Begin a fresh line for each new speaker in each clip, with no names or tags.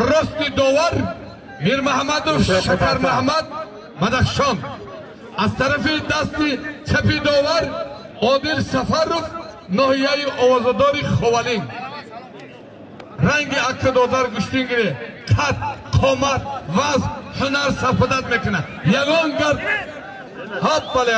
рости довар Мирмаҳмадов Шакармаҳмад Бадахшон, аз тарафи дасти чапи довар Одил Сафаров ноҳияи овозадори Ховалинг. Ранги акка додар гӯштингире қад, қомат, вазн, ҳунар сафадат мекунад. Ягон гард ҳап бале.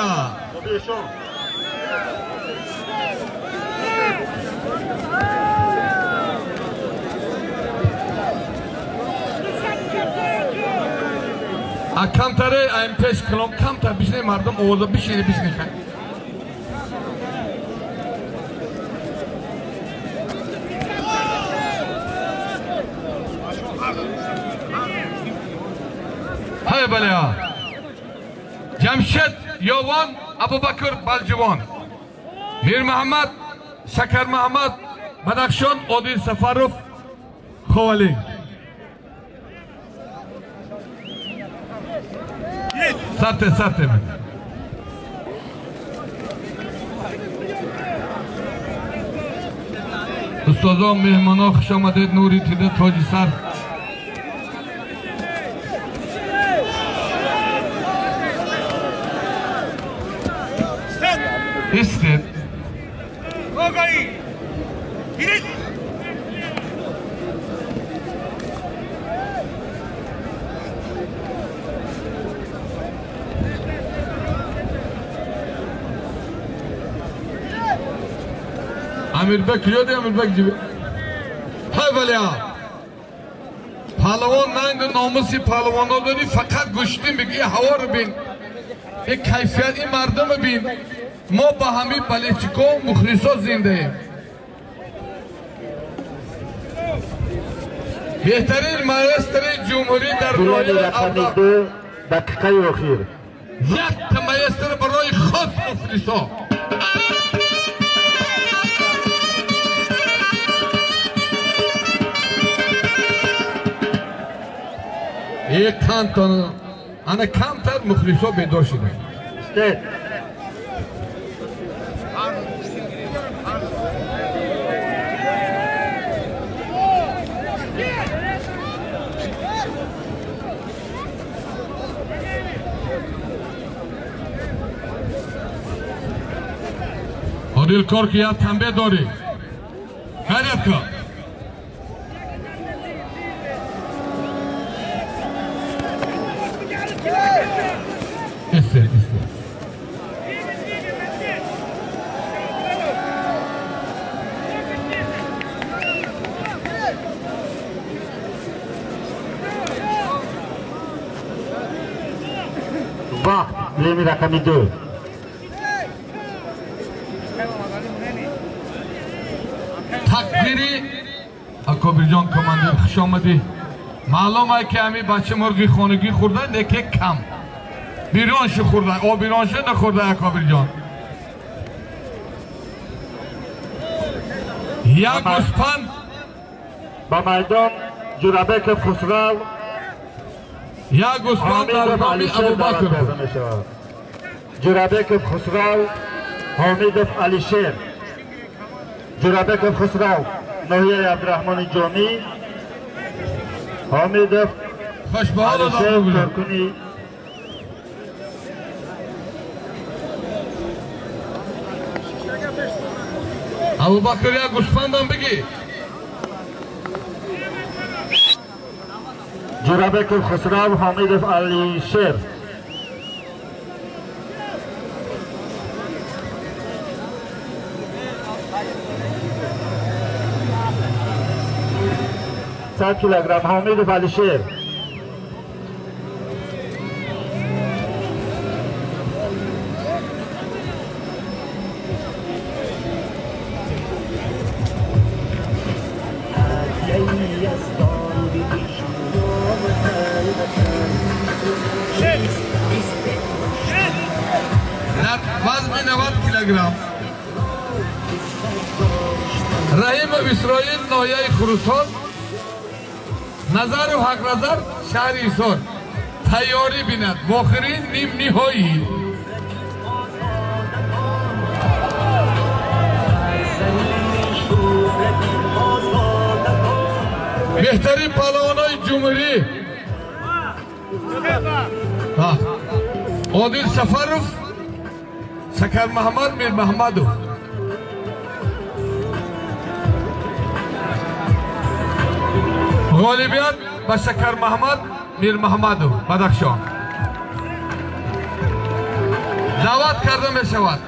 А камтаре аим пеш килом камтар бишне мардум овоза бишине бишне хай. Ҳай бале. Ҷамшед Ёвон Абубакр Балҷувон, Мирмаҳмад Шакармаҳмад Бадахшон, Одил Сафаров Ховалинг. Сарте сарте. Устозон, меҳмонҳо, хуш омадед. Нури дида тоҷи сар. Истед. Амирбек ёди Амирбек ҷиби. Ҳай бале. Паҳлавон нанг номуси паҳлавонҳо дорӣ, фақат гӯштин бигӣ, ҳаворо бин, ин кайфият ин мардумро бин. Мо ба ҳамин болельщико мухлисо зиндаем. Беҳтарин маэстри ҷумҳурӣ дар ноҳияи
дақиқаи охир
якта маэстр барои хос мухлисо. Кантон ана камтар мухлисо бедор шуданд. Одил кор ки як танбе дорӣ. Ғайрат кун. Истед, истед.
Вақт леми рақами 2.
Тақдири Акобирҷон командир, хуш омадӣ. Маълум ай ки ҳамин бача мурғи хонагӣ хӯрда, лекин кам. Биронши хӯрда, обиронши нахӯрда Акобирҷон. Як гӯспанд
ба майдон Ҷурабеков Хусрав,
як гӯспанд дар номи Абубакр.
Ҷурабеков Хусрав, Ҳомидов Алишер. Ҷурабеков Хусрав ноҳияи Абдураҳмони Ҷомӣ, Ҳомидов Алишер коркуни
Абубакр як гӯспандам бигӣ.
Ҷурабеков Хусрав, Ҳомидов Алишер. 100 килограмм Ҳомидов Алишер.
Дар вазни 90 килограмм Раҳимов Исроил ноҳияи Хурусон, Назаров Ҳақназар шаҳри Ҳисор. Тайёрӣ бинад вохирин ним ниҳоӣ. Беҳтарин паҳлавонои ҷумҳурӣ Одил Сафаров, Сакармаҳмад Мирмаҳмадов. Ғолибият ба Сакармаҳмад Мирмаҳмадов, Бадахшон. Даъват карда мешавад.